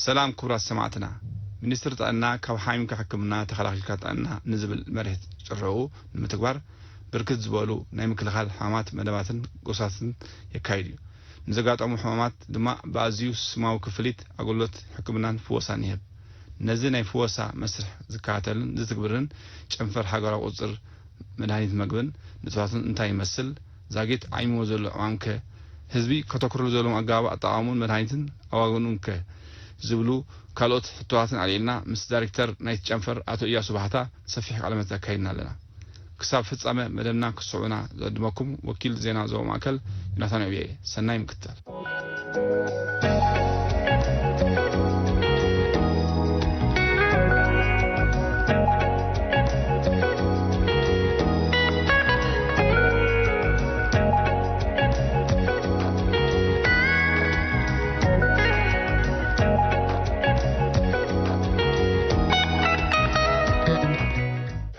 ሰላም ክቡራት ሰማዕትና፣ ሚኒስትሪ ጥዕና ካብ ሓሚምካ ሕክምና ተኸላኺልካ ጥዕና ንዝብል መሪሕ ጭርሕኡ ንምትግባር ብርክት ዝበሉ ናይ ምክልኻል ሕማማት መደባትን ጎስጓሳትን የካይድ እዩ። ንዘጋጠሙ ሕማማት ድማ ብኣዝዩ ስማዊ ክፍሊት ኣገልግሎት ሕክምናን ፍወሳን ይህብ። ነዚ ናይ ፍወሳ መስርሕ ዝከታተልን ዝትግብርን ጨንፈር ሃገራዊ ቁፅፅር መድሃኒት መግብን ንጥፈታቱን እንታይ ይመስል? ዛጊት ዓሚዎ ዘሎ ዕማምከ ህዝቢ ከተኩረሉ ዘለዎም ኣገባብ ኣጠቓቕምኡን መድሃኒትን ኣዋግንኡንከ ዝብሉ ካልኦት ሕቶታትን ኣልዒልና ምስ ዳይሬክተር ናይቲ ጨንፈር ኣቶ እያሱ ባህታ ሰፊሕ ቃለ መሕትት ኣካይድና ኣለና። ክሳብ ፍጻመ መደብና ክትስዑና ዝዕድመኩም ወኪል ዜና ዞባ ማእከል ዮናታን ዕብየ። ሰናይ ምክትታል።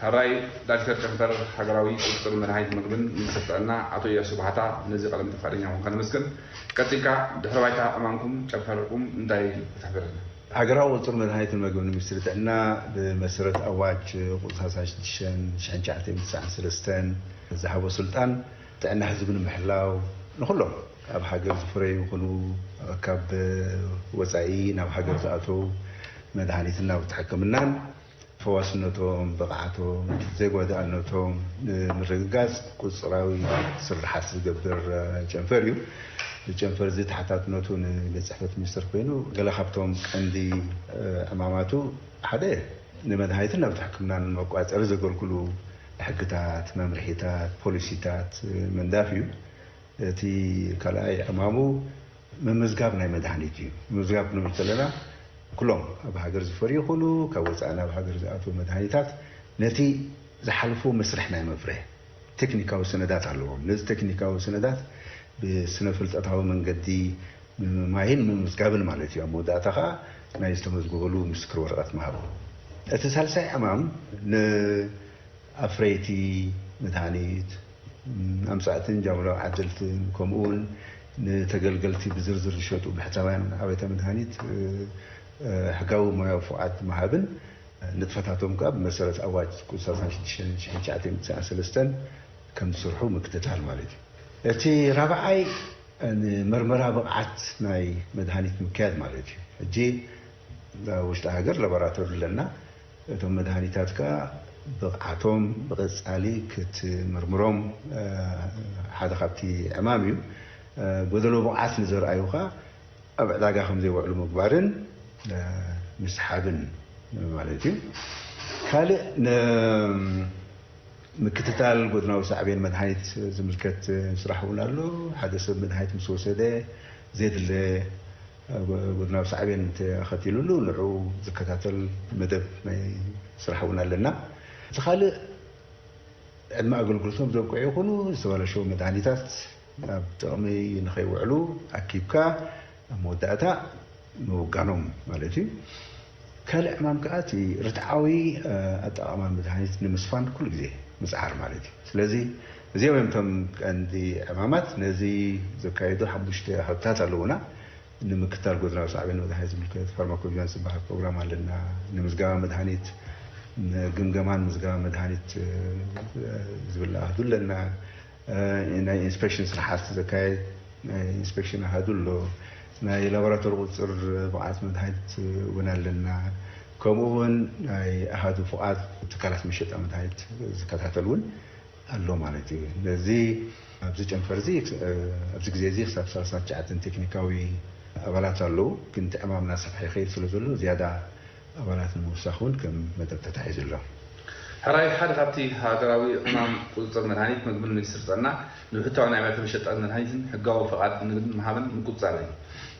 ሕራይ ዳይሬክተር ጨንፈር ሃገራዊ ቁፅፅር መድሃኒት ምግብን ሚኒስትር ጥዕና ኣቶ እያሱ ባህታ ነዚ ቃለ መሕትት ፍቓደኛ ምዃንካ ነመስግን። ቀፂልካ ድሕሪ ባይታ ዕማምኩም ጨንፈርኩም እንታይ ክትሕብረና? ሃገራዊ ቁፅፅር መድሃኒትን ምግብን ሚኒስትሪ ጥዕና ብመሰረት ኣዋጅ ቁፅሪ ሰላሳ ሽዱሽተ ሽሕን ትሽዓን ሚእትን ትስዓን ሰለስተን ዝሃቦ ስልጣን ጥዕና ህዝቢ ንምሕላው ንኩሎም ኣብ ሃገር ዝፍረዩ ይኹኑ ካብ ወፃኢ ናብ ሃገር ዝኣተው መድሃኒትን ናውቲ ሕክምናን ፈዋስነቶም፣ ብቕዓቶም፣ ዘይጓዳእነቶም ንምርግጋፅ ቁፅራዊ ስርሓት ዝገብር ጨንፈር እዩ። እዚ ጨንፈር እዚ ተሓታትነቱ ንቤት ፅሕፈት ሚኒስትር ኮይኑ፣ ገለ ካብቶም ቀንዲ ዕማማቱ ሓደ ንመድሃኒትን ናውቲ ሕክምናን መቋፀሪ ዘገልግሉ ሕግታት፣ መምርሒታት፣ ፖሊሲታት ምንዳፍ እዩ። እቲ ካልኣይ ዕማሙ ምምዝጋብ ናይ መድሃኒት እዩ። ምምዝጋብ ክንብል ከለና ኩሎም ኣብ ሃገር ዝፈርዩ ይኹኑ ካብ ወፃኢ ናብ ሃገር ዝኣትዉ መድሃኒታት ነቲ ዝሓልፉ መስርሕ ናይ መፍረ ቴክኒካዊ ሰነዳት ኣለዎም። ነዚ ቴክኒካዊ ሰነዳት ብስነ ፍልጠታዊ መንገዲ ምምማይን ምምዝጋብን ማለት እዩ። ኣብ መወዳእታ ከዓ ናይ ዝተመዝገበሉ ምስክር ወረቐት ምሃብ። እቲ ሳልሳይ ዕማም ን ኣፍረይቲ መድሃኒት፣ ኣምጻእትን ጃምላዊ ዓደልትን፣ ከምኡውን ንተገልገልቲ ብዝርዝር ዝሸጡ ብሕታውያን ኣብያተ መድሃኒት ሕጋዊ ሞያዊ ፍቓድ ምሃብን ንጥፈታቶም ከኣ ብመሰረት ኣዋጅ ቁጽሪ ሰላሳ ሽዱሽተ ሽሕን ትሽዓን ሚእትን ትስዓን ሰለስተን ከም ዝስርሑ ምክትታል ማለት እዩ። እቲ ራብዓይ ንመርመራ ብቕዓት ናይ መድሃኒት ምክያድ ማለት እዩ። ሕጂ ኣብ ውሽጢ ሃገር ላቦራቶሪ ኣለና። እቶም መድሃኒታት ከኣ ብቕዓቶም ብቐጻሊ ክትምርምሮም ሓደ ካብቲ ዕማም እዩ። ጎደሎ ብቕዓት ንዘርኣዩ ከኣ ኣብ ዕዳጋ ከም ዘይውዕሉ ምግባርን ምስሓብን ማለት እዩ። ካልእ ን ምክትታል ጎድናዊ ሳዕቤን መድሃኒት ዝምልከት ስራሕ እውን ኣሎ። ሓደ ሰብ መድሃኒት ምስ ወሰደ ዘየድለ ጎድናዊ ሳዕቤን እንተኸቲሉሉ ንዑ ዝከታተል መደብ ናይ ስራሕ እውን ኣለና። እቲ ካልእ ዕድመ ኣገልግሎቶም ዘብቅዑ ይኹኑ ዝተበላሸዉ መድሃኒታት ኣብ ጥቕሚ ንኸይውዕሉ ኣኪብካ ኣብ መወዳእታ ምውጋኖም ማለት እዩ። ካልእ ዕማም ከኣ እቲ ርትዓዊ ኣጠቓቕማ መድሃኒት ንምስፋን ኩሉ ግዜ ምጽዓር ማለት እዩ። ስለዚ እዚኦም እዮም እቶም ቀንዲ ዕማማት። ነዚ ዘካይዱ ሓሙሽተ ሃብታት ኣለዉና። ንምክታል ጎድናዊ ሳዕቤን መድሃኒት ዝምልከት ፋርማኮቪጃንስ ዝበሃል ፕሮግራም ኣለና። ንምዝጋባ መድሃኒት፣ ግምገማን ምዝጋባ መድሃኒት ዝብል ኣሃዱ ኣለና። ናይ ኢንስፔክሽን ስራሓት ዘካየድ ናይ ኢንስፔክሽን ኣሃዱ ኣሎ። ናይ ላቦራቶሪ ቁፅር ብቕዓት መድሃኒት እውን ኣለና። ከምኡ እውን ናይ ኣሃዱ ፍቓድ ትካላት መሸጣ መድሃኒት ዝከታተል እውን ኣሎ ማለት እዩ። ነዚ ኣብዚ ጨንፈር እዚ ኣብዚ ግዜ እዚ ክሳብ ሰላሳ ትሽዓተ ቴክኒካዊ ኣባላት ኣለዉ፣ ግን እቲ ዕማም እናሰፍሐ ይኸይድ ስለ ዘሎ ዝያዳ ኣባላት ንምውሳኽ እውን ከም መደብ ተታሒዙ ኣሎ። ሕራይ ሓደ ካብቲ ሃገራዊ ዕማም ቁፅፅር መድሃኒት ምግብን ሚኒስትር ጥዕና ንብሕታዊ ናይ ኣብያተ መሸጣ መድሃኒትን ሕጋዊ ፈቓድ ንግድን ምሃብን ምቁፅፃር እዩ።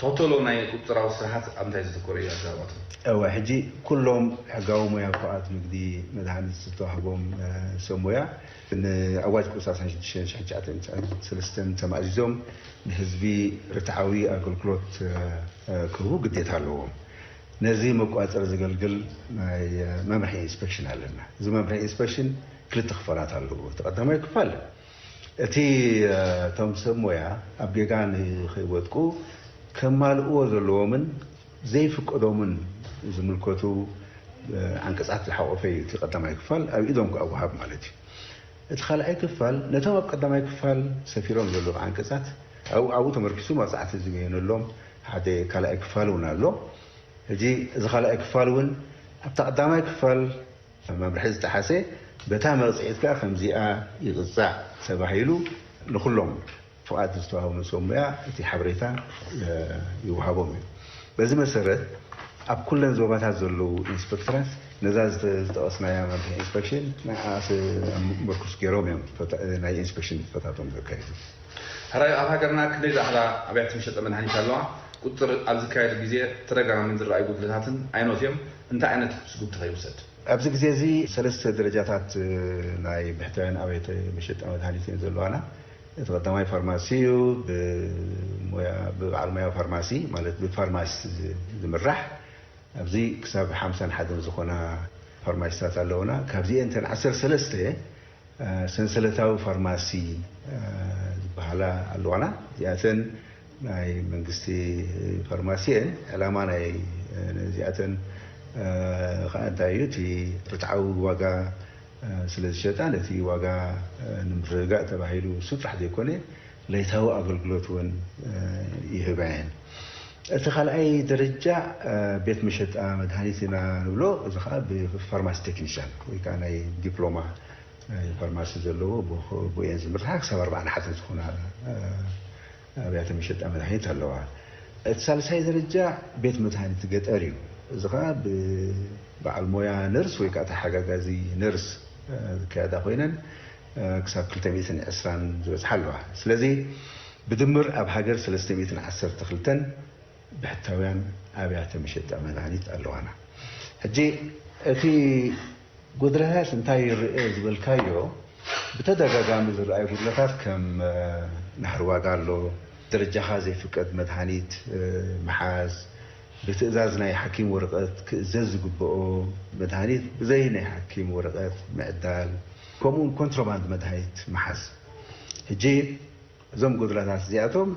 ተኸተሎ ናይ ቁፅፅራዊ ስራሓት ኣብ እንታይ ዘተኮረ እዩ ኣዛረባቱ? እወ፣ ሕጂ ኩሎም ሕጋዊ ሞያ ፍቓድ ንግዲ መድሃኒት ዝተዋህቦም ሰብ ሞያ ንኣዋጅ ቁፅፅር ሰለስተን ተማእዚዞም ንህዝቢ ርትዓዊ ኣገልግሎት ክህቡ ግዴታ ኣለዎም። ነዚ መቋፀሪ ዘገልግል ናይ መምርሒ ኢንስፔክሽን ኣለና። እዚ መምርሒ ኢንስፔክሽን ክልተ ክፋላት ኣለዎ። እቲ ቀዳማይ ክፋል እቲ እቶም ሰብ ሞያ ኣብ ጌጋ ንኸይወድቁ ከማልእዎ ዘለዎምን ዘይፍቀዶምን ዝምልከቱ ዓንቀፃት ዝሓቆፈ እዩ። እቲ ቀዳማይ ክፋል ኣብ ኢዶም ክኣወሃብ ማለት እዩ። እቲ ካልኣይ ክፋል ነቶም ኣብ ቀዳማይ ክፋል ሰፊሮም ዘለዉ ዓንቀፃት ኣብኡ ተመርኪሱ መቕፃዕቲ ዝበየነሎም ሓደ ካልኣይ ክፋል እውን ኣሎ። ሕጂ እዚ ካልኣይ ክፋል እውን ኣብታ ቀዳማይ ክፋል መምርሒ ዝጠሓሰ በታ መቕፅዒት ከዓ ከምዚኣ ይቕፃዕ ተባሂሉ ንኩሎም ፍቓድ ዝተዋህቦም ሰብ ሞያ እቲ ሓበሬታ ይወሃቦም እዩ። በዚ መሰረት ኣብ ኩለን ዞባታት ዘለዉ ኢንስፔክተራት ነዛ ዝጠቐስናያ መምርሒ ኢንስፔክሽን ንዓ ምርኩስ ገይሮም እዮም ናይ ኢንስፔክሽን ንጥፈታቶም ዘካይዱ። ሕራይ ኣብ ሃገርና ክንደይ ዝኣኽላ ኣብያተ መሸጠ መድሃኒት ኣለዋ? ቁፅር ኣብ ዝካየድ ግዜ ተደጋጋሚ ዝረኣዩ ጉድለታትን ኣይኖት እዮም? እንታይ ዓይነት ስጉምቲ ከይውሰድ? ኣብዚ ግዜ እዚ ሰለስተ ደረጃታት ናይ ብሕታውያን ኣብያተ መሸጣ መድሃኒት እየን ዘለዋና። እቲ ቀዳማይ ፋርማሲ እዩ። ብበዓል ሞያ ፋርማሲ ማለት ብፋርማሲ ዝምራሕ ኣብዚ ክሳብ ሓምሳን ሓደን ዝኾና ፋርማሲታት ኣለውና። ካብዚአን እተን ዓሰርተ ሰለስተ ሰንሰለታዊ ፋርማሲ ዝበሃላ ኣለዋና። እዚኣተን ናይ መንግስቲ ፋርማሲ እየን። ዕላማ ናይ እዚኣተን ከዓ እንታይ እዩ? እቲ ርትዓዊ ዋጋ ስለ ዝሸጣ ነቲ ዋጋ ንምርግጋእ ተባሂሉ እሱ ጥራሕ ዘይኮነ ለይታዊ ኣገልግሎት እውን ይህባ እየን። እቲ ካልኣይ ደረጃ ቤት መሸጣ መድሃኒት ኢና ንብሎ። እዚ ከዓ ብፋርማሲ ቴክኒሻን ወይ ከዓ ናይ ዲፕሎማ ፋርማሲ ዘለዎ ብእየን ዝምርሓ ክሳብ ኣርባዓ ንሓትን ዝኾና ኣብያተ መሸጣ መድሃኒት ኣለዋ። እቲ ሳልሳይ ደረጃ ቤት መድሃኒት ገጠር እዩ። እዚ ከዓ ብበዓል ሞያ ነርስ ወይ ከዓ ተሓጋጋዚ ነርስ ዝካየዳ ኮይነን ክሳብ ክልተ ሚእትን ዕስራን ዝበፅሓ ኣለዋ። ስለዚ ብድምር ኣብ ሃገር ሰለስተ ሚእትን ዓሰርተ ክልተን ብሕታውያን ኣብያተ መሸጣ መድሃኒት ኣለዋና። ሕጂ እቲ ጉድለታት እንታይ ይረአ ዝበልካዮ፣ ብተደጋጋሚ ዝረኣዩ ጉድለታት ከም ናህሪ ዋጋ ኣሎ፣ ደረጃኻ ዘይፍቀድ መድሃኒት ምሓዝ፣ ብትእዛዝ ናይ ሓኪም ወረቐት ክእዘዝ ዝግብኦ መድሃኒት ብዘይ ናይ ሓኪም ወረቐት ምዕዳል፣ ከምኡውን ኮንትሮባንድ መድሃኒት ምሓዝ። ሕጂ እዞም ጉድለታት እዚኣቶም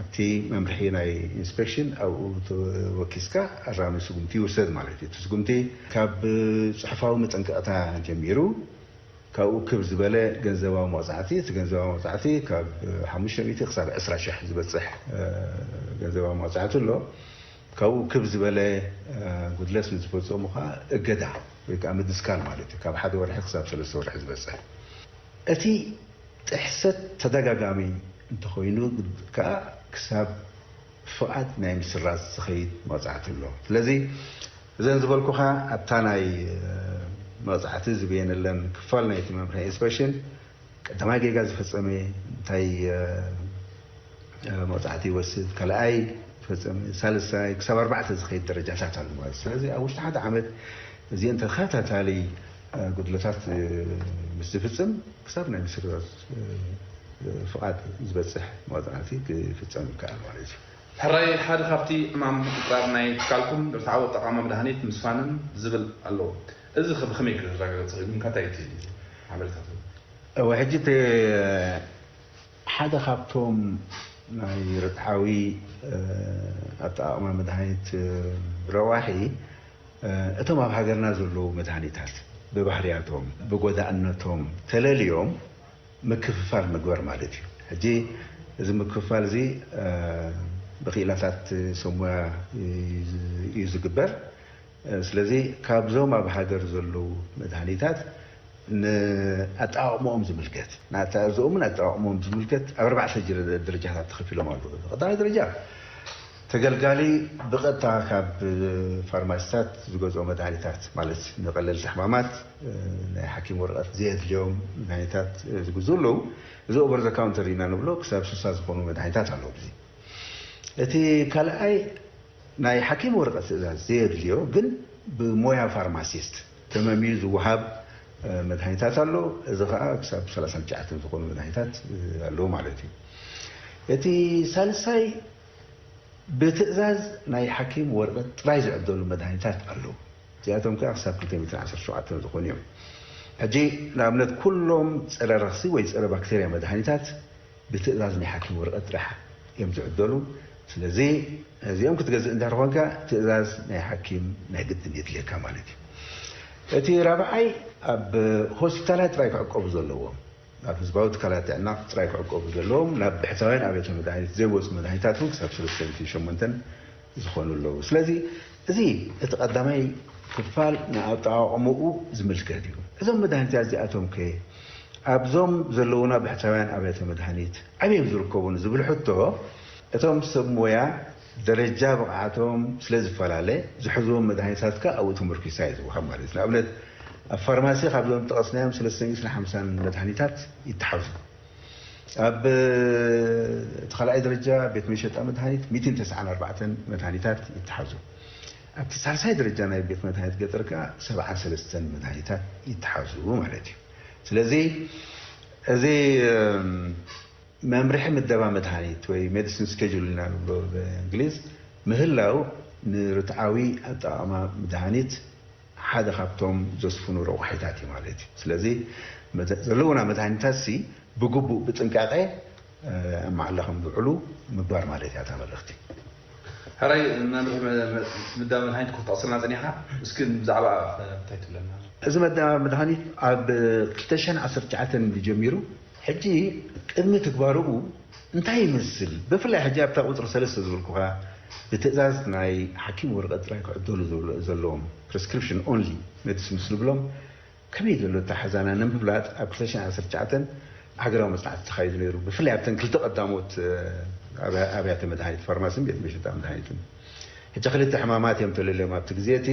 ኣብቲ መምርሒ ናይ ኢንስፔክሽን ኣብኡ ተወኪስካ ኣራሚ ስጉምቲ ይውሰድ ማለት እዩ። እቲ ስጉምቲ ካብ ፅሑፋዊ መጠንቀቕታ ጀሚሩ ካብኡ ክብ ዝበለ ገንዘባዊ መቕፃዕቲ፣ እቲ ገንዘባዊ መቕፃዕቲ ካብ ሓሙሽተ ሚእቲ ክሳብ ዕስራ ሽሕ ዝበፅሕ ገንዘባዊ መቕፃዕቲ ኣሎ። ካብኡ ክብ ዝበለ ጉድለት ንዝፈፀሙ ከዓ እገዳ ወይ ከዓ ምድስካል ማለት እዩ። ካብ ሓደ ወርሒ ክሳብ ሰለስተ ወርሒ ዝበፅሕ እቲ ጥሕሰት ተደጋጋሚ እንተኾይኑ ከዓ ክሳብ ፍቓድ ናይ ምስራዝ ዝኸይድ መቕፃዕቲ ኣሎ። ስለዚ እዘን ዝበልኩኻ ኣብታ ናይ መቕፃዕቲ ዝበየነለን ክፋል ናይቲ መምርሒ ኢንስፔክሽን ቀዳማይ ጌጋ ዝፈፀመ እንታይ መቕፃዕቲ ይወስድ፣ ካልኣይ ዝፈፀመ፣ ሳልሳይ ክሳብ ኣርባዕተ ዝኸይድ ደረጃታት ኣሎ ማለት እዩ። ስለዚ ኣብ ውሽጢ ሓደ ዓመት እዚአን ተኸታታሊ ጉድለታት ምስ ዝፍፅም ክሳብ ናይ ምስርዛዝ ፍቓድ ዝበፅሕ መቕፃዕቲ ክፍፀም ይከኣል ማለት እዩ። ሕራይ ሓደ ካብቲ ዕማም ምቁፅፃር ናይ ትካልኩም ርትዓዊ ኣጠቓቕማ መድሃኒት ምስፋንን ዝብል ኣለዎ። እዚ ከ ብኸመይ ክረጋገፅ ይኽእል? እንታይ እቲ ሓበሬታቱ? እወ፣ ሕጂ እቲ ሓደ ካብቶም ናይ ርትዓዊ ኣጠቓቕማ መድሃኒት ረዋሒ እቶም ኣብ ሃገርና ዘለዉ መድሃኒታት ብባህርያቶም ብጎዳእነቶም ተለልዮም ምክፍፋል ምግባር ማለት እዩ። ሕጂ እዚ ምክፍፋል እዚ ብክኢላታት ሰብ ሞያ እዩ ዝግበር። ስለዚ ካብዞም ኣብ ሃገር ዘለዉ መድሃኒታት ንኣጠቓቕምኦም ዝምልከት፣ ንኣተኣዝኦምን ኣጠቓቕምኦም ዝምልከት ኣብ ኣርባዕተ ደረጃታት ተኸፊሎም ኣለዉ። ቀዳማይ ደረጃ ተገልጋሊ ብቐጥታ ካብ ፋርማሲታት ዝገዝኦ መድሃኒታት፣ ማለት ንቐለልቲ ሕማማት ናይ ሓኪም ወረቐት ዘየድልዮም መድሃኒታት ዝግዝኡ ኣለዉ። እዚ ኦቨር ዘ ካውንተር ኢና ንብሎ። ክሳብ ስሳ ዝኾኑ መድሃኒታት ኣለዉ። እዚ እቲ ካልኣይ ናይ ሓኪም ወረቐት ትእዛዝ ዘየድልዮ ግን ብሞያ ፋርማሲስት ተመምዩ ዝወሃብ መድሃኒታት ኣሎ። እዚ ከዓ ክሳብ ሰላሳን ትሽዓተን ዝኾኑ መድሃኒታት ኣለዉ ማለት እዩ። እቲ ሳልሳይ ብትእዛዝ ናይ ሓኪም ወረቐት ጥራይ ዝዕደሉ መድሃኒታት ኣለዉ። እዚኣቶም ከዓ ክሳብ ክልተ ሚእትን ዓሰርተ ሸውዓተን ዝኾኑ እዮም። ሕጂ ንኣብነት ኩሎም ፀረ ረኽሲ ወይ ፀረ ባክቴርያ መድሃኒታት ብትእዛዝ ናይ ሓኪም ወረቐት ጥራሕ እዮም ዝዕደሉ። ስለዚ እዚኦም ክትገዝእ እንድሕር ኮንካ ትእዛዝ ናይ ሓኪም ናይ ግድን የድልየካ ማለት እዩ። እቲ ራብዓይ ኣብ ሆስፒታላት ጥራይ ክዕቀቡ ዘለዎም፣ ኣብ ህዝባዊ ትካላት ጥዕና ጥራይ ክዕቀቡ ዘለዎም፣ ናብ ብሕታውያን ኣብያተ መድሃኒት ዘይወፁ መድሃኒታት እውን ክሳብ ሰለስተ ሚእትን ሸሞንተን ዝኾኑ ኣለዉ። ስለዚ እዚ እቲ ቀዳማይ ክፋል ንኣጠቓቕምኡ ዝምልከት እዩ። እዞም መድሃኒታት እዚኣቶም ከ ኣብዞም ዘለዉና ብሕታውያን ኣብያተ መድሃኒት ኣበዮም ዝርከቡ ንዝብል ሕቶ፣ እቶም ሰብ ሞያ ደረጃ ብቕዓቶም ስለ ዝፈላለ ዝሕዝዎም መድሃኒታት ከ ኣብኡ ተመርኪሳ እዩ ዝወሃብ ማለት እዩ። ንኣብነት ኣብ ፋርማሲ ካብዞም ጠቐስናዮም ሰለስተ ሚእትን ሓምሳን መድሃኒታት ይተሓዙ። ኣብ እቲ ካልኣይ ደረጃ ቤት መሸጣ መድሃኒት ሚእትን ተስዓን ኣርባዕተን መድሃኒታት ይተሓዙ። ኣብቲ ሳልሳይ ደረጃ ናይ ቤት መድሃኒት ገጠር ከኣ ሰብዓን ሰለስተን መድሃኒታት ይተሓዙ ማለት እዩ። ስለዚ እዚ መምርሒ ምደባ መድሃኒት ወይ ሜዲሲን ስኬጁል ኢና ንብሎ ብእንግሊዝ ምህላው ንርትዓዊ ኣጠቓቕማ መድሃኒት ሓደ ካብቶም ዘስፍኑ ረቋሒታት እዩ ማለት እዩ። ስለዚ ዘለውና መድሃኒታት ሲ ብግቡእ ብጥንቃቄ ኣብ መዓላ ከም ዝውዕሉ ምግባር ማለት እያ እታ መልእኽቲ። ሕራይ መምርሒ ምዳ መድሃኒት ክትጠቕስልና ጸኒኻ፣ እስኪ ብዛዕባ እንታይ ትብለና? እዚ መዳ መድሃኒት ኣብ ክልተ ሽሕን ዓሰርተ ትሽዓተን ጀሚሩ ሕጂ ቅድሚ ትግባርኡ እንታይ ይመስል? ብፍላይ ሕጂ ኣብታ ቁፅሪ ሰለስተ ዝብልኩኻ ብትእዛዝ ናይ ሓኪም ወረቐት ጥራይ ክዕደሉ ዘለዎም ፕሪስክሪፕሽን ኦንሊ ሜዲሲንስ ንብሎም ከመይ ዘሎ ኣተሓዛና ንምፍላጥ ኣብ ክልተ ሽሕን ዓሰርተ ትሽዓተን ሃገራዊ መፅናዕቲ ተኻይዱ ነይሩ። ብፍላይ ኣብተን ክልተ ቀዳሞት ኣብያተ መድሃኒት ፋርማሲን ቤት መሸጣ መድሃኒትን ሕጂ ክልተ ሕማማት እዮም ተለልዮም ኣብቲ ግዜ እቲ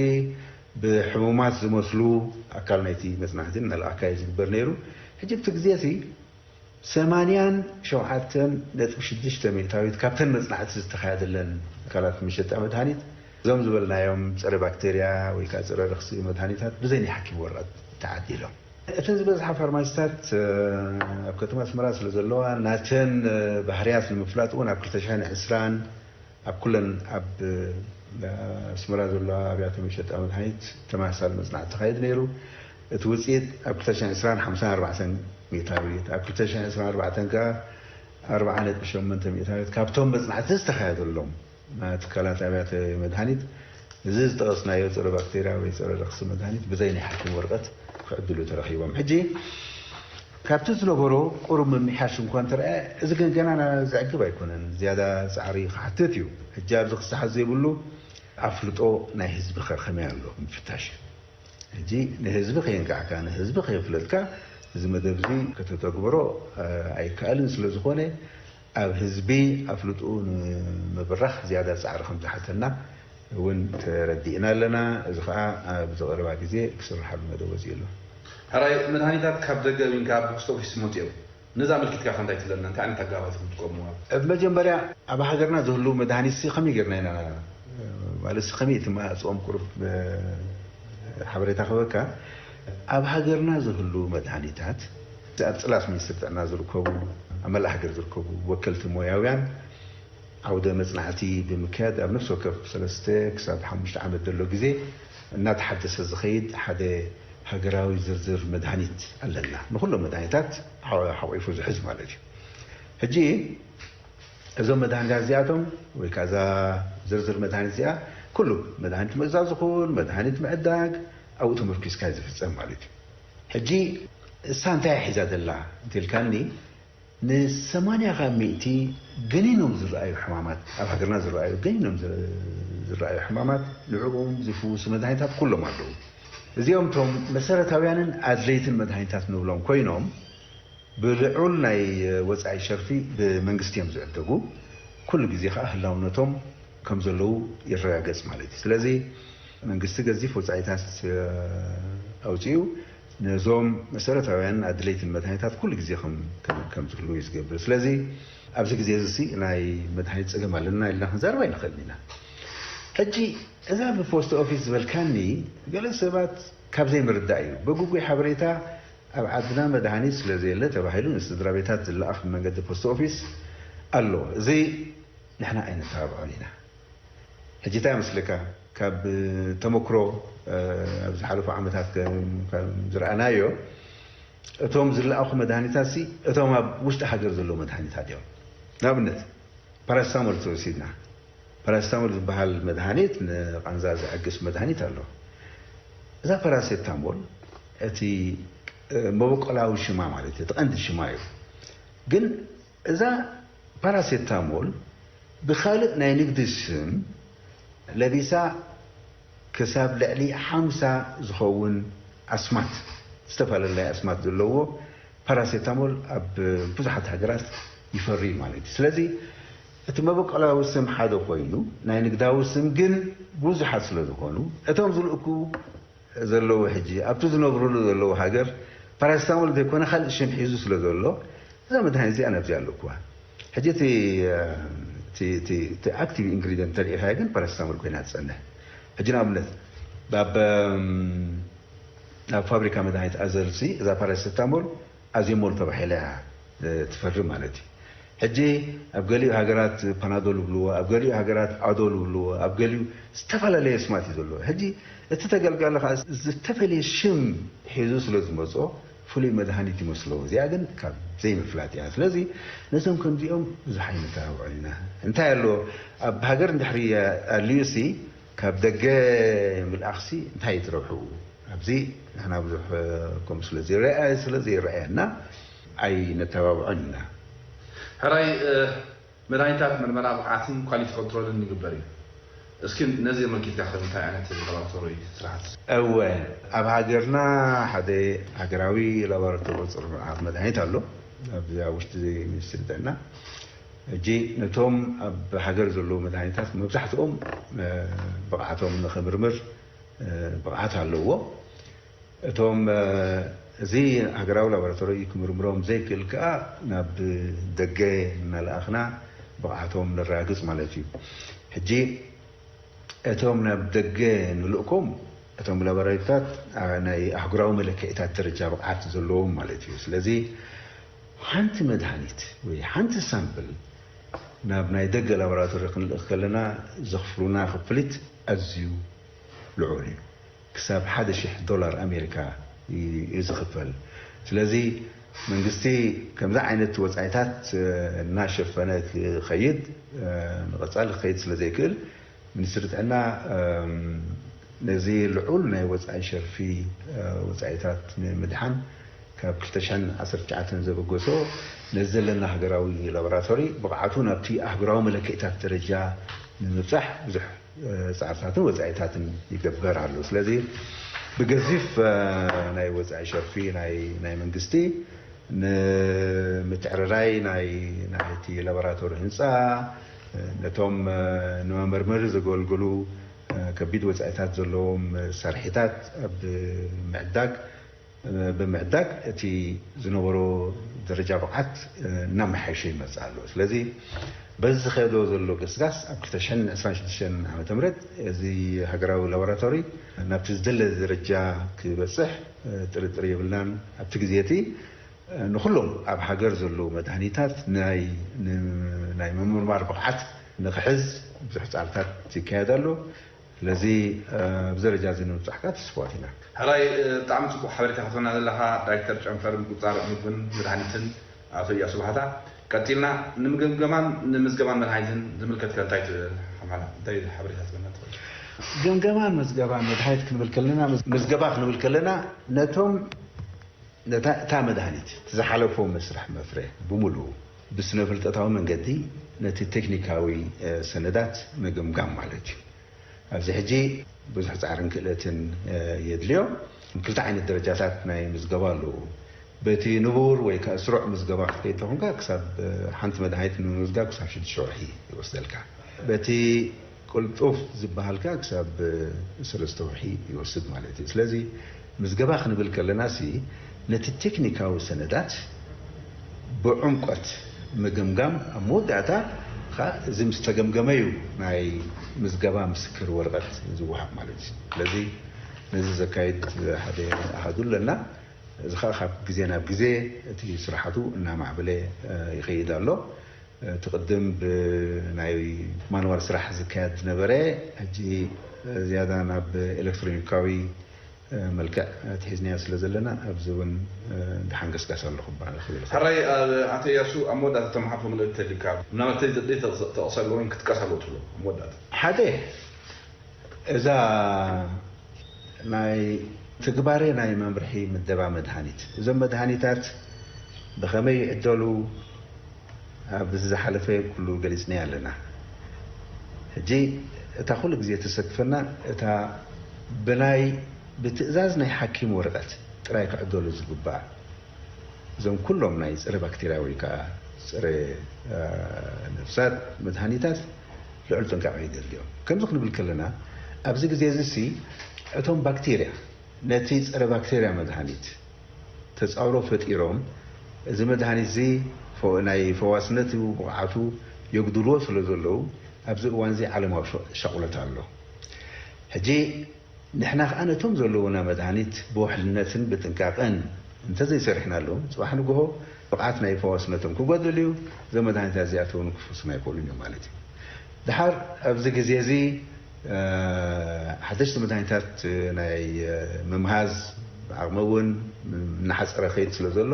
ብሕሙማት ዝመስሉ ኣካል ናይቲ መፅናዕቲ እናልኣካየ ዝግበር ነይሩ። ሕጂ ኣብቲ ግዜ እቲ ሰማንያን ሸውዓተን ነጥቢ ሽዱሽተ ሚእታዊት ካብተን መፅናዕቲ ዝተኻየደለን ትካላት መሸጣ መድሃኒት እዞም ዝበልናዮም ፀረ ባክቴርያ ወይ ከዓ ፀረ ረኽሲ መድሃኒታት ብዘይ ናይ ሓኪም ወረቐት ተዓዲሎም። እተን ዝበዝሓ ፋርማሲታት ኣብ ከተማ ኣስመራ ስለ ዘለዋ ናተን ባህርያት ንምፍላጥ እውን ኣብ ክልተ ሽሕን ዕስራን ኣብ ኩለን ኣብ ኣስመራ ዘለዋ ኣብያተ መሸጣ መድሃኒት ተመሳሳሊ መፅናዕቲ ተኻይድ ነይሩ። እቲ ውፅኢት ኣብ ክልተ ሽሕን ዕስራን ሓምሳን ኣርባዕተን ሚእታዊት፣ ኣብ ክልተ ሽሕን ዕስራን ኣርባዕተን ከኣ ኣርብዓ ነጥቢ ሸሞንተ ሚእታዊት ካብቶም መፅናዕቲ ዝተኻየደሎም ትካላት ኣብያተ መድሃኒት እዚ ዝጠቐስናዮ ፀረ ባክቴርያ ወይ ፀረ ረኽሲ መድሃኒት ብዘይ ናይ ሓኪም ወረቐት ክዕድሉ ተረኺቦም። ሕጂ ካብቲ ዝነበሮ ቁሩብ ምምሕያሽ እንኳ እንተረኣ፣ እዚ ግን ገና ዘዕግብ ኣይኮነን። ዝያዳ ጻዕሪ ክሓትት እዩ። ሕጂ ኣብዚ ክሰሓት ዘይብሉ ኣፍልጦ ናይ ህዝቢ ከ ከመይ ኣሎ ምፍታሽ እዩ። ሕጂ ንህዝቢ ከየንቃዕካ፣ ንህዝቢ ከየፍለጥካ እዚ መደብ እዚ ከተተግብሮ ኣይከኣልን ስለ ዝኾነ፣ ኣብ ህዝቢ ኣፍልጥኡ ንምብራኽ ዝያዳ ጻዕሪ ከም ዝሓተና እውን ተረዲእና ኣለና። እዚ ኸዓ ኣብዚ ቀረባ ግዜ ክስርሓሉ መደብ ወፂኡ ኣሎ። ሕራይ መድሃኒታት ካብ ደገ ዊን ካብ ፖስት ኦፊስ ዝመፁ እዮም። ነዚ ኣመልኪትካ ከ እንታይ ትብለና? እንታይ ዓይነት ኣገባባት ኢኹም ትጥቀምዋ? ኣብ መጀመርያ ኣብ ሃገርና ዝህልው መድሃኒት ሲ ከመይ ጌርና ኢና ማለት ሲ ከመይ እቲ መኣፅኦም ቁሩብ ሓበሬታ ክበካ ኣብ ሃገርና ዝህልው መድሃኒታት ኣብ ፅላት ሚኒስትር ጥዕና ዝርከቡ ኣብ መላእ ሃገር ዝርከቡ ወከልቲ ሞያውያን ዓውደ መፅናዕቲ ብምክያድ ኣብ ነፍሲ ወከፍ ሰለስተ ክሳብ ሓሙሽተ ዓመት ዘሎ ግዜ እናተሓደሰ ዝኸይድ ሓደ ሃገራዊ ዝርዝር መድሃኒት ኣለና። ንኩሎም መድሃኒታት ሓቂፉ ዝሕዝ ማለት እዩ። ሕጂ እዞም መድሃኒታት እዚኣቶም ወይ ከዓ እዛ ዝርዝር መድሃኒት እዚኣ ኩሉ መድሃኒት ምእዛዝ ይኹን መድሃኒት ምዕዳግ ኣብኡ ተመርኪዝካ እዩ ዝፍፀም ማለት እዩ። ሕጂ እሳ እንታይ ሒዛ ዘላ እንተልካኒ ንሰማንያ ካብ ሚእቲ ገኒኖም ዝረኣዩ ሕማማት ኣብ ሃገርና ዝረኣዩ ገኒኖም ዝረኣዩ ሕማማት ንዕኦም ዝፍውሱ መድሃኒታት ኩሎም ኣለዉ። እዚኦም እቶም መሰረታውያንን ኣድለይትን መድሃኒታት ንብሎም ኮይኖም ብልዑል ናይ ወፃኢ ሸርፊ ብመንግስቲ እዮም ዝዕደጉ። ኩሉ ግዜ ከዓ ህላውነቶም ከም ዘለዉ ይረጋገጽ ማለት እዩ። ስለዚ መንግስቲ ገዚፍ ወጻኢታት ኣውጺኡ ነዞም መሰረታውያን ኣድለይትን መድሃኒታት ኩሉ ግዜ ከም ዝህሉ እዩ ዝገብር። ስለዚ ኣብዚ ግዜ እዚ ናይ መድሃኒት ጸገም ኣለና ኢልና ክንዛረብ ኣይንኽእልን ኢና። ሕጂ እዛ ብፖስት ኦፊስ ዝበልካኒ ገለ ሰባት ካብ ዘይምርዳእ እዩ። ብግጉይ ሓበሬታ ኣብ ዓድና መድሃኒት ስለ ዘየለ ተባሂሉ ንስድራ ቤታት ዝለኣኽ ብመንገዲ ፖስት ኦፊስ ኣሎ። እዚ ንሕና ኣይንተባብዖን ኢና። ሕጂ እንታይ ይመስለካ? ካብ ተመክሮ ኣብ ዝሓለፉ ዓመታት ከም ዝረኣናዮ እቶም ዝለኣኹ መድሃኒታት ሲ እቶም ኣብ ውሽጢ ሃገር ዘለዉ መድሃኒታት እዮም። ንኣብነት ፓራስታሞል ተወሲድና፣ ፓራስታሞል ዝበሃል መድሃኒት ንቓንዛ ዝዕግስ መድሃኒት ኣሎ። እዛ ፓራሴታሞል እቲ መበቆላዊ ሽማ ማለት እዩ፣ እቲ ቀንዲ ሽማ እዩ። ግን እዛ ፓራሴታሞል ብኻልእ ናይ ንግዲ ስም ለቢሳ ክሳብ ልዕሊ ሓምሳ ዝኸውን ኣስማት፣ ዝተፈላለዩ ኣስማት ዘለዎ ፓራሴታሞል ኣብ ብዙሓት ሃገራት ይፈሪ ማለት እዩ። ስለዚ እቲ መበቆላዊ ስም ሓደ ኮይኑ ናይ ንግዳዊ ስም ግን ብዙሓት ስለ ዝኾኑ እቶም ዝልእኩ ዘለዉ ሕጂ ኣብቲ ዝነብሩሉ ዘለዉ ሃገር ፓራሲታሞል ዘይኮነ ካልእ ሽም ሒዙ ስለ ዘሎ እዛ መድሃኒት እዚኣ ናብዚኣ ኣለኩዋ። ሕጂ እቲ ኣክቲቭ ኢንግሪደንት ተሪኢኻ ግን ፓራሲታሞል ኮይና ትጸንሕ። ሕጂ ንኣብነት ኣብ ኣብ ፋብሪካ መድሃኒት ኣዘልሲ እዛ ፓራሲታሞል ኣዜሞል ተባሂላ እያ ትፈሪ ማለት እዩ። ሕጂ ኣብ ገሊኡ ሃገራት ፓናዶል ይብልዎ፣ ኣብ ገሊኡ ሃገራት ኣዶል ይብልዎ፣ ኣብ ገሊኡ ዝተፈላለየ ስማት እዩ ዘለዎ። ሕጂ እቲ ተገልጋሊ ከዓ ዝተፈለየ ሽም ሒዙ ስለ ዝመፅኦ ፍሉይ መድሃኒት ይመስሎ። እዚኣ ግን ካብ ዘይምፍላጥ እያ። ስለዚ ነዞም ከምዚኦም ብዙሕ ኣይንተባብዖም ኢና። እንታይ ኣሎ ኣብ ሃገር እንድሕሪ ኣልዩሲ ካብ ደገ ምልኣኽሲ እንታይ ትረብሑ? ኣብዚ ንሕና ብዙሕ ከምኡ ስለ ዘይረኣየ ስለ ዘይረኣየና ኣይነተባብዖን ኢና። ሕራይ መድሃኒታት ምርመራ ብቕዓትን ኳሊቲ ኮንትሮልን ይግበር እዩ። እስኪ ነዚ ኣመልኪትካ ከ እንታይ ዓይነት ላቦራቶሪ ስራሕቲ? እወ፣ ኣብ ሃገርና ሓደ ሃገራዊ ላቦራቶሪ ፅሩይ መድሃኒት ኣሎ ኣብዚ ኣብ ውሽጢ ሚኒስትሪ ጥዕና። ሕጂ ነቶም ኣብ ሃገር ዘለዉ መድሃኒታት መብዛሕትኦም ብቕዓቶም ንኽምርምር ብቕዓት ኣለዎ። እቶም እዚ ሃገራዊ ላቦራቶሪ ክምርምሮም ዘይክእል ከኣ ናብ ደገ እናለኣኽና ብቕዓቶም ነረጋግጽ ማለት እዩ። ሕጂ እቶም ናብ ደገ ንልእኮም እቶም ላቦራቶሪታት ናይ ኣህጉራዊ መለክዒታት ደረጃ ብቕዓት ዘለዎም ማለት እዩ። ስለዚ ሓንቲ መድሃኒት ወይ ሓንቲ ሳምፕል ናብ ናይ ደገ ላቦራቶሪ ክንልእኽ ከለና ዘኽፍሉና ክፍሊት ኣዝዩ ልዑል እዩ። ክሳብ ሓደ ሺሕ ዶላር ኣሜሪካ እዩ ዝኽፈል። ስለዚ መንግስቲ ከምዚ ዓይነት ወፃኢታት እናሸፈነ ክኸይድ ንቐፃሊ ክኸይድ ስለ ዘይክእል ሚኒስትሪ ጥዕና ነዚ ልዑል ናይ ወፃኢ ሸርፊ ወፃኢታት ንምድሓን ካብ ክልተ ሽሕን ዓሰርተ ትሽዓተን ዘበገሶ ነዚ ዘለና ሃገራዊ ላቦራቶሪ ብቕዓቱ ናብቲ ኣህጉራዊ መለክዒታት ደረጃ ንምብፃሕ ብዙሕ ፃዕርታትን ወፃኢታትን ይገበር ኣሎ። ስለዚ ብገዚፍ ናይ ወፃኢ ሸርፊ ናይ መንግስቲ ንምትዕርራይ ናይ ናይቲ ላቦራቶሪ ህንፃ ነቶም ንመመርመሪ ዘገልግሉ ከቢድ ወፃኢታት ዘለዎም መሳርሒታት ኣብ ምዕዳግ ብምዕዳግ እቲ ዝነበሮ ደረጃ ብቕዓት እናመሓየሸ ይመፅእ ኣሎ። ስለዚ በዚ ዝኸዶ ዘሎ ገስጋስ ኣብ ክልተ ሽሕን ዕስራን ሽዱሽተን ዓመተ ምህረት እዚ ሃገራዊ ላቦራቶሪ ናብቲ ዝደለ ደረጃ ክበፅሕ ጥርጥር የብልናን። ኣብቲ ግዜ እቲ ንኩሎም ኣብ ሃገር ዘለዉ መድሃኒታት ናይ ናይ ምምርማር ብቕዓት ንክሕዝ ብዙሕ ፃዕርታት ይካየድ ኣሎ። ስለዚ ኣብዚ ደረጃ እዚ ንምብፃሕ ከዓ ትስፍዋት ኢና። ሕራይ ብጣዕሚ ፅቡቅ ሓበሬታ ክትህበና ዘለካ ዳይሬክተር ጨንፈር ምቁፅፃር ምግብን መድሃኒትን ኣቶ እያሱ ባህታ። ቀፂልና ንምግምገማን ንምዝገባን መድሃኒትን ዝምልከት ከ እንታይ ትብል ሓማላ እንታይ ሓበሬታ ትህበና ትኽእል? ግምገማን ምዝገባን መድሃኒት ክንብል ከለና ምዝገባ ክንብል ከለና ነቶም ነታ እታ መድሃኒት እቲ ዝሓለፎ መስርሕ መፍረ ብምሉኡ ብስነ ፍልጠታዊ መንገዲ ነቲ ቴክኒካዊ ሰነዳት ምግምጋም ማለት እዩ። ኣብዚ ሕጂ ብዙሕ ጻዕርን ክእለትን የድልዮ። ክልተ ዓይነት ደረጃታት ናይ ምዝገባ ኣለዉ። በቲ ንቡር ወይ ከዓ ስሩዕ ምዝገባ ክትከይድ ተኾንካ ክሳብ ሓንቲ መድሃኒት ንምምዝጋብ ክሳብ ሽዱሽተ ወርሒ ይወስደልካ። በቲ ቅልጡፍ ዝበሃል ከኣ ክሳብ ሰለስተ ወርሒ ይወስድ ማለት እዩ። ስለዚ ምዝገባ ክንብል ከለና ሲ ነቲ ቴክኒካዊ ሰነዳት ብዕምቆት ምግምጋም፣ ኣብ መወዳእታ ከኣ እዚ ምስ ተገምገመ እዩ ናይ ምዝገባ ምስክር ወረቐት ዝወሃብ ማለት እዩ። ስለዚ ነዚ ዘካይድ ሓደ ኣሃዱ ኣለና። እዚ ከኣ ካብ ግዜ ናብ ግዜ እቲ ስራሓቱ እናማዕበለ ይኸይድ ኣሎ። እቲ ቅድም ብናይ ማንዋል ስራሕ ዝካየድ ዝነበረ፣ ሕጂ ዝያዳ ናብ ኤሌክትሮኒካዊ መልክዕ ኣትሒዝናዮ ስለ ዘለና፣ ኣብዚ እውን ደሓን ገስጋስ ኣሎ ክበሃል ይኽእል። ሕራይ ኣቶ እያሱ፣ ኣብ መወዳእታ ተመሓልፎ መልእክቲ ተልካ ምናልባት ተጠቕሰ ኣለዎ ክትጥቀስ ኣለዎ ትብሎ ኣብ መወዳእታ? ሓደ፣ እዛ ናይ ትግባሬ ናይ መምርሒ ምደባ መድሃኒት፣ እዞም መድሃኒታት ብኸመይ ይዕደሉ፣ ኣብ ዝሓለፈ ኩሉ ገሊጽናዮ ኣለና። ሕጂ እታ ኩሉ ግዜ ተሰክፈና፣ እታ ብናይ ብትእዛዝ ናይ ሓኪም ወረቐት ጥራይ ክዕደሉ ዝግባእ፣ እዞም ኩሎም ናይ ጸረ ባክቴርያ ወይ ከዓ ጸረ ነፍሳት መድሃኒታት ልዑል ጥንቃቐ ይደልዮም። ከምዚ ክንብል ከለና፣ ኣብዚ ግዜ እዚ ሲ እቶም ባክቴርያ ነቲ ጸረ ባክቴርያ መድሃኒት ተጻውሮ ፈጢሮም፣ እዚ መድሃኒት እዚ ናይ ፈዋስነት ብቕዓቱ የጉድልዎ ስለ ዘለዉ፣ ኣብዚ እዋን እዚ ዓለማዊ ሻቑለት ኣሎ። ሕጂ ንሕና ከኣ ነቶም ዘለዉና መድሃኒት ብውሕልነትን ብጥንቃቐን እንተዘይሰሪሕናሎም፣ ጽባሕ ንግሆ ብቕዓት ናይ ፈዋስነቶም ክጎድል እዩ። እዞም መድሃኒታት እዚኣቶም ክፍውሱና ኣይክእሉን እዮም ማለት እዩ። ድሓር ኣብዚ ግዜ እዚ ሓደሽቲ መድሃኒታት ናይ ምምሃዝ ዓቕሚ እውን እናሓፀረ ከይድ ስለ ዘሎ፣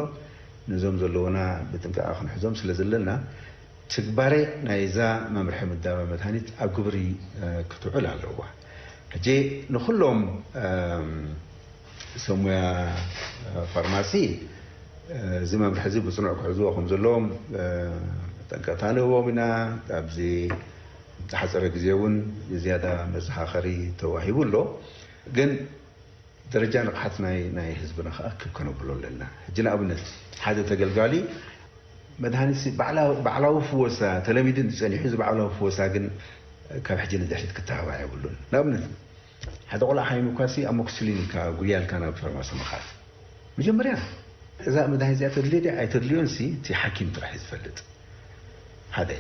ነዞም ዘለዉና ብጥንቃቐ ክንሕዞም ስለ ዘለና፣ ትግባሬ ናይዛ መምርሒ ምደባ መድሃኒት ኣብ ግብሪ ክትውዕል ኣለዋ። ሕጂ ንኹሎም ሰሙያ ፋርማሲ እዚ መምርሒ እዚ ብፅኑዕ ክሕዝዎ ከም ዘለዎም ጠንቀታ ንህቦም ኢና። ኣብዚ ዝሓፀረ ግዜ እውን ዝያዳ መዘኻኸሪ ተዋሂቡ ኣሎ። ግን ደረጃ ንቕሓት ናይ ህዝብና ከዓ ክብ ከነብሎ ኣለና። ሕጂ ንኣብነት ሓደ ተገልጋሊ መድሃኒት ባዕላዊ ፍወሳ ተለሚዱ እንተፀኒሑ፣ እዚ ባዕላዊ ፍወሳ ግን ካብ ሕጂ ንድሕሪት ክተባባዕ የብሉን። ንኣብነት ሓደ ቆልዓ ሓሚሙካ ሲ ኣሞክሲሊን ኢልካ ጉያ ኢልካ ናብ ፋርማሲ ምኻድ፣ መጀመርያ እዛ መድሃኒት እዚኣ ተድልዮ ድያ ኣይተድልዮን ሲ እቲ ሓኪም ጥራሕ እዩ ዝፈልጥ። ሓደ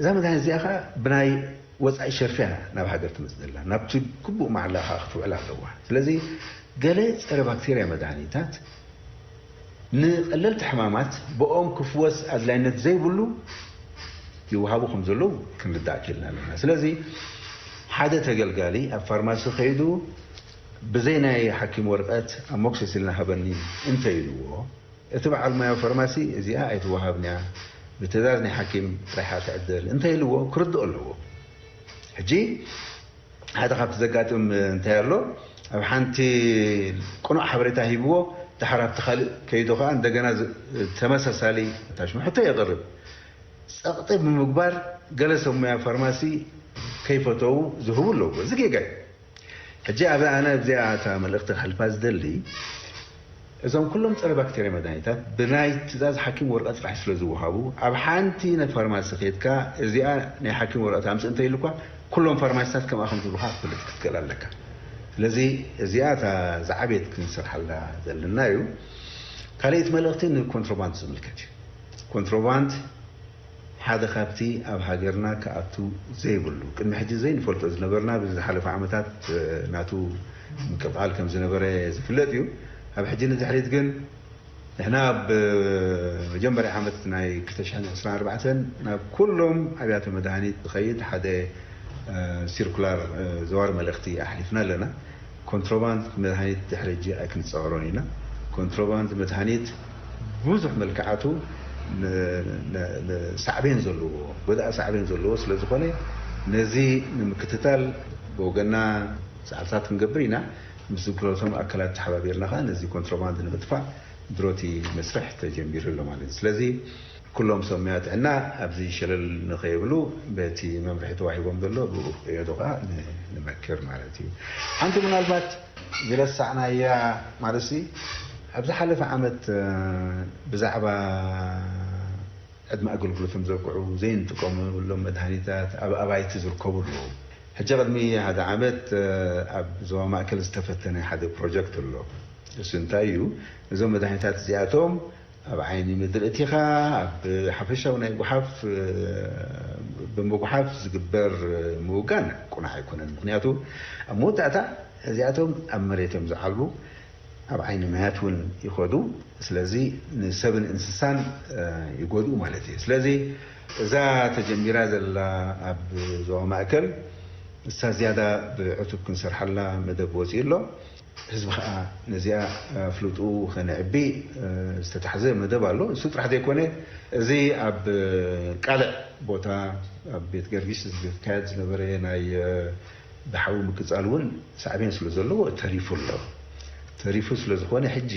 እዛ መድሃኒት እዚኣ ከዓ ብናይ ወፃኢ ሸርፊያ ናብ ሃገር ትመፅእ ዘላ፣ ናብቲ ግቡእ ማዕላ ከዓ ክትውዕል ኣለዋ። ስለዚ ገለ ፀረ ባክቴርያ መድሃኒታት ንቐለልቲ ሕማማት ብኦም ክፍወስ ኣድላይነት ዘይብሉ ይወሃቡ ከም ዘለዉ ክንርዳእ ክኢልና ኣለና። ስለዚ ሓደ ተገልጋሊ ኣብ ፋርማሲ ከይዱ ብዘይ ናይ ሓኪም ወረቐት ኣሞክሲሲሊን ሃበኒ እንተኢልዎ፣ እቲ በዓል ሞያ ፋርማሲ እዚኣ ኣይትወሃብን እያ፣ ብትእዛዝ ናይ ሓኪም ጥራሕ እያ ትዕደል እንተኢልዎ ክርድኦ ኣለዎ። ሕጂ ሓደ ካብቲ ዘጋጥም እንታይ ኣሎ፣ ኣብ ሓንቲ ቅኑዕ ሓበሬታ ሂብዎ፣ ድሓር ኣብቲ ካልእ ከይዱ ከዓ እንደገና ተመሳሳሊ ታሽሙ ሕቶ የቕርብ። ጸቕጢ ብምግባር ገለ ሰብ ሞያ ፋርማሲ ከይፈተዉ ዝህቡ ኣለዉ። እዚ ጌጋ እዩ። ሕጂ ኣብ ኣነ ኣብዚኣ እታ መልእኽቲ ከሕልፋ ዝደሊ፣ እዞም ኩሎም ጸረ ባክቴርያ መድሃኒታት ብናይ ትእዛዝ ሓኪም ወረቐት ጥራሕ ስለ ዝወሃቡ፣ ኣብ ሓንቲ ናይ ፋርማሲ ከይድካ እዚኣ ናይ ሓኪም ወረቐት ኣምጽእ እንተኢሉኳ፣ ኩሎም ፋርማሲታት ከምኣ ከም ዝብሉኻ ክትፈልጥ ክትክእል ኣለካ። ስለዚ እዚኣ እታ ዝዓበየት ክንሰርሓላ ዘለና እዩ። ካልኣይቲ መልእኽቲ ንኮንትሮባንድ ዝምልከት እዩ። ኮንትሮባንድ ሓደ ካብቲ ኣብ ሃገርና ክኣቱ ዘይብሉ፣ ቅድሚ ሕጂ ዘይንፈልጦ ዝነበርና፣ ብዝሓለፈ ዓመታት ናቱ ምቅልቃል ከም ዝነበረ ዝፍለጥ እዩ። ኣብ ሕጂ ንድሕሪት ግን ንሕና ኣብ መጀመርያ ዓመት ናይ ክልተ ሽሕን ዕስራን ኣርባዕተን ናብ ኩሎም ኣብያተ መድሃኒት ዝኸይድ ሓደ ሲርኩላር ዘዋሪ መልእኽቲ ኣሕሊፍና ኣለና። ኮንትሮባንድ መድሃኒት ድሕሪ ሕጂ ኣይክንጻወሮን ኢና። ኮንትሮባንድ መድሃኒት ብዙሕ መልክዓቱ ሳዕቤን ዘለዎ፣ ጎዳኢ ሳዕቤን ዘለዎ ስለ ዝኾነ፣ ነዚ ንምክትታል ብወገና ጻዕርታት ክንገብር ኢና። ምስ ዝምልከቶም ኣካላት ተሓባቢርና ከኣ ነዚ ኮንትሮባንድ ንምጥፋእ ድሮቲ መስርሕ ተጀሚሩ ኣሎ ማለት እዩ። ስለዚ ኩሎም ሰብ ሞያ ጥዕና ኣብዚ ሸለል ንኸይብሉ በቲ መምርሒ ተዋሂቦም ዘሎ ብኡ ክቕየዱ ከኣ ንመክር ማለት እዩ። ሓንቲ ምናልባት ዝረሳዕናያ ማለት ሲ፣ ኣብ ዝሓለፈ ዓመት ብዛዕባ ዕድመ ኣገልግሎቶም ዘብቅዑ ዘይንጥቀመሎም መድሃኒታት ኣብ ኣባይቲ ዝርከቡ ኣለዉ። ሕጂ ቅድሚ ሓደ ዓመት ኣብ ዞባ ማእከል ዝተፈተነ ሓደ ፕሮጀክት ኣሎ። እሱ እንታይ እዩ? እዞም መድሃኒታት እዚኣቶም ኣብ ዓይኒ ምድሪ እቲኻ ኣብ ሓፈሻዊ ናይ ጓሓፍ ብምጉሓፍ ዝግበር ምውጋን ቁኑዕ ኣይኮነን። ምክንያቱ ኣብ መወዳእታ እዚኣቶም ኣብ መሬቶም ዝዓልቡ ኣብ ዓይኒ ማያት እውን ይኸዱ። ስለዚ ንሰብን እንስሳን ይጎድኡ ማለት እዩ። ስለዚ እዛ ተጀሚራ ዘላ ኣብ ዞባ ማእከል እሳ ዝያዳ ብዕቱብ ክንሰርሓላ መደብ ወፂኡ ኣሎ። ህዝቢ ከዓ ነዚኣ ፍልጡ ከነዕቢ ዝተታሕዘ መደብ ኣሎ። እሱ ጥራሕ ዘይኮነ እዚ ኣብ ቃልዕ ቦታ ኣብ ቤት ገርጊሽ ዝካየድ ዝነበረ ናይ ብሓዊ ምቅፃል እውን ሳዕቤን ስለ ዘለዎ ተሪፉ ኣሎ። ተሪፉ ስለ ዝኾነ ሕጂ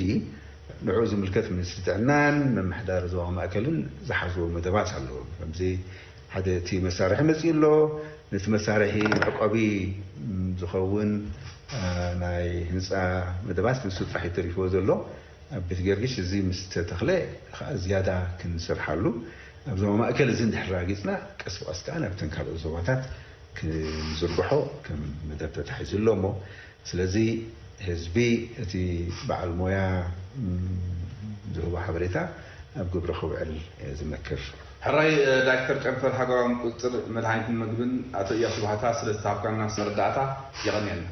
ንዑ ዝምልከት ሚኒስትሪ ጥዕናን ምምሕዳር ዞባ ማእከልን ዝሓዝዎ መደባት ኣለዎ። ከምዚ ሓደ እቲ መሳርሒ መፅኡ ኣሎ። ነቲ መሳርሒ መዕቆቢ ዝኸውን ናይ ህንፃ መደባት ንሱ ጥራሕ ተሪፍዎ ዘሎ ኣብ ቤት ገርጊሽ እዚ ምስ ተተኽለ ከዓ ዝያዳ ክንሰርሓሉ ኣብ ዞባ ማእከል እዚ እንድሕር ራጊፅና ቀስ ብቀስ ከዓ ናብተን ካልኦት ዞባታት ክንዝርግሖ ከም መደብ ተታሒዙ ኣሎ እሞ ስለዚ ህዝቢ እቲ በዓል ሞያ ዝህቦ ሓበሬታ ኣብ ግብሪ ክውዕል ዝመክር። ሕራይ ዳይሬክተር ጨንፈር ሃገራዊ ምቁፅፅር መድሃኒትን ምግብን ኣቶ እያሱ ባህታ ስለ ዝተሃብካና መረዳእታ የቐንየልና።